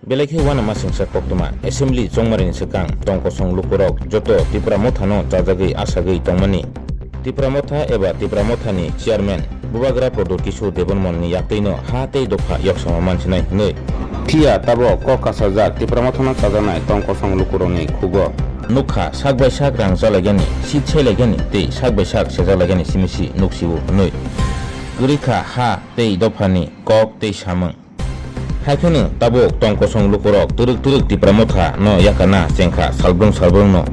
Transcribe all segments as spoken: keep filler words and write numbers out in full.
Belai khe uanama singsa koktwma Assembly chongmani swkang tongkosong lukurok joto Tipra Mothano chajagwi asagwi tongmani. Tipra Motha eba Tipra Mothani Chairman Bubagra Pradyot Kishore Debbarmani yaktwino ha tei dopha yoksama mansinai hwnwi. Phiya tabok kok kasajak Tipra Mothano chajaknai tongkosong lukurokni khugo. Nukha sak bai sak rang chalaigani, seat sailaigani tei sak bai sak sejaklaigani simi si nuksio hwnwi. Kwrwikha ha tei dophani kok tei samung. Haikheno tabuk tongkosong lukurok twrwk twrwk Tipra Motha no yakana chengkha salbrung salbrung no.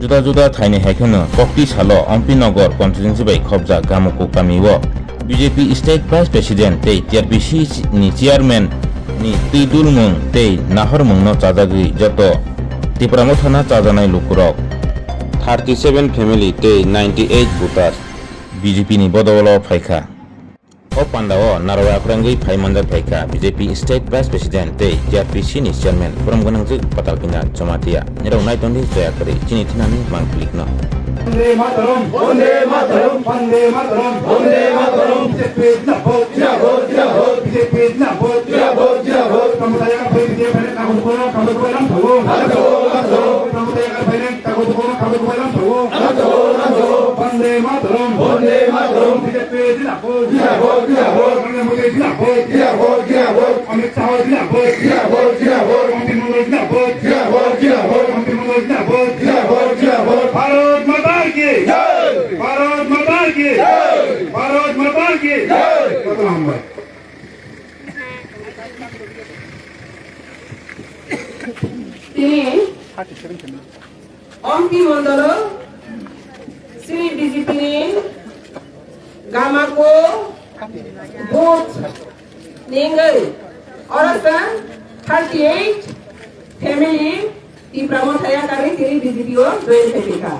Juda juda thaini haikheno kokti salo Ompi Nagar constituency bai khopjak Gamuku kami o B J P State Vice President tei T R P C ni Chairman ni twi dulmung tei nahormung no chajagwi joto Tipra Motha no chajaknai lukurok thirty seven family tei ninety eight voters B J P ni bodolo phaikha. O pandao narwai akhorengwi phai manjak phaikha B J P State Vice President tei T R P C ni Chairman borom gwnangjwk Patal Kanya Jamatia. Nirok nai tongdi, daya kwrwi chini thinani mang click no. Vande Mataram, Vande Mataram, Vande Mataram. B J P zindabad, zindabad, zindabad. B J P zindabad, zindabad, zindabad. Tamotaya ka phai, B J P ne kabu kono, kabu kono lam thago. Lam thago, lam thago. Tamotaya ka phai ne kabu kono, kabu kono lam thago. Lam thago, lam thago. Vande Mataram, Vande Mataram. B J P zindabad. Zindabad, zindabad. Narendra Modi zindabad. Zindabad, zindabad. Amit Shah zindabad. Zindabad, zindabad. Mantri Mandal zindabad. Zindabad, zindabad. Mantri Mandal zindabad. Zindabad, zindabad. Bharat Mata ki jai. Bharat Mata ki jai. Bharat Mata ki jai. Tini Ompi Mondolo, Sri B J P ni Gamako booth ni wngwi oro chwng thirty eight family Tipra Motha yakarwi tini B J P o join khaiphaikha.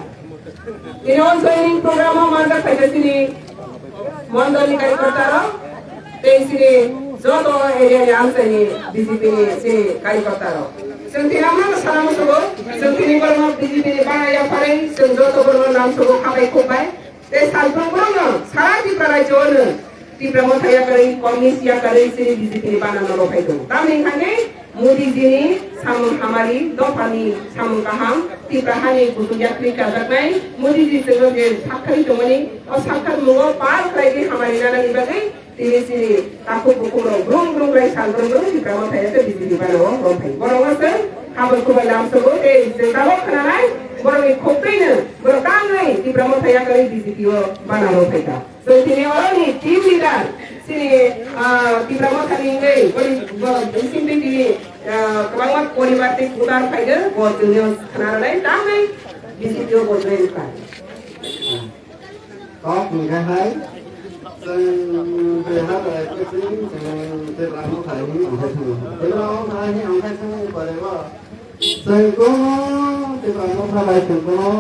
Tini o joining program o manjak phaikha chini mondol ni karyakarta rok tei chini joto area ni amchaini B J P ni chini karyakarta rok. Chwng tini amano sana musugo, chwng tini borokno B J P ni bana yapharwi chwng joto borokno lamsogo khabai khukbai. Tei salbrum borokno sara Tripura rajyo-o no Tipra Motha yakarwi, Communist yakarwi chini B J P ni bana no rophai tongo. Tamni hwnkhai Modi ji ni samung hamari, dopha ni samung kaham, Tripura hani kutung yaktwi chajaknai, Modi ji chwngno je sakthari tongmani, o saktharmungo pal khlaiwi hamari nanani bagwi tini chini takhuk bukhuk rok brum brum lai sal brum brum Tipra Motha yakar B J P bana o romphai. Borok no chwng habor kubai lamsogo tei chwng tabok khwnanai borokni khoptwi no borok tangwi Tipra Motha yakarwi B J P o bana romphai kha. Chwng tini oroni team leader chini, ah, Tipra Motha ni wngwi boni bo bising twi tini, ah, kwbangma poribar tei kutar phaigo bo chwngno khna rwnai tangwi B J P o bo join kha. Kok hwnkha hai, chwng Tripura bai kwchwng, chwng Tipra Motha hai hwnwi ongkhai thangwi. Tipra Motha hai hwnwi ongkhai thangwi pore o chwng kono Tipra Motha bai chwng kono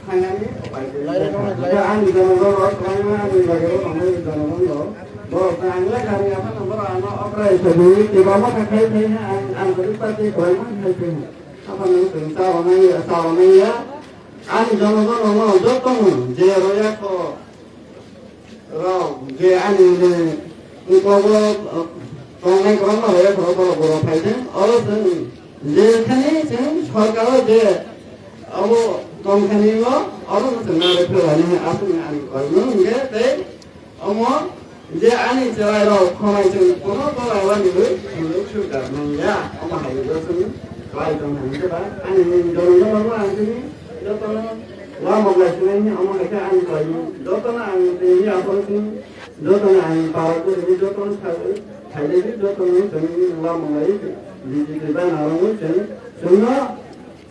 thangnani upai kwrwi kha. Hwnkhe ani jonogon rok kwbangma ani loge o tongnai jonogon rok. Borok khe ang lekha rwngya phano borok ano okra hisabe Tipra Motha khai phai hwnwi ang, ang kwrwi party kwbangma khai phai hwnwi. Haphano chwng cha onai ya, cha onai ya. Ani jonogon rokno jotono je royakho rok je ani ni kobo, uh, tongnai kwbangma royakho rok borok borok phai khe oro chwng je thani chwng sorkaro je abo tongthani o oro no chwng narwk philani aswkni ani koimung hwnkhe tei Omo je ani chwrairok khonai chwng kono tola wani wi thwngwi sukar nangya, omo hai wi chwng klai tong hwn khe ba ani jono jono ang chini jotono wamok lai sinai ni omo hai khe ani klai ni jotono ang tini aphuru chini jotono ang para kuri jotono sai sai de jotono chwng wamok lai di di di ba na ro chwng chwngno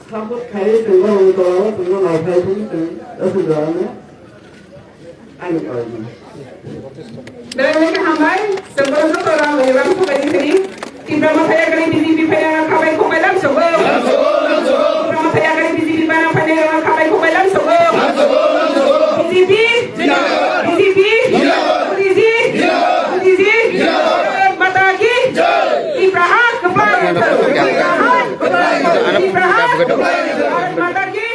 support khai chwng bono tola o chwngno nai khai chwng chwng aswk jora no. Belai belai khe hambai, chwng borok joto rang bai rang sobai di sini. Tipra Motha yakarwi B J P phaina khabai khokbai lam sogo. Tipra Motha yakarwi B J P bana phaina khabai khokbai lam sogo. B J P, B J P, Modi ji, Modi ji, Bharat Mata ki, Tipra ha kwplai, Tipra ha kwplai, Tipra ha kwplai, Bharat Mata ki.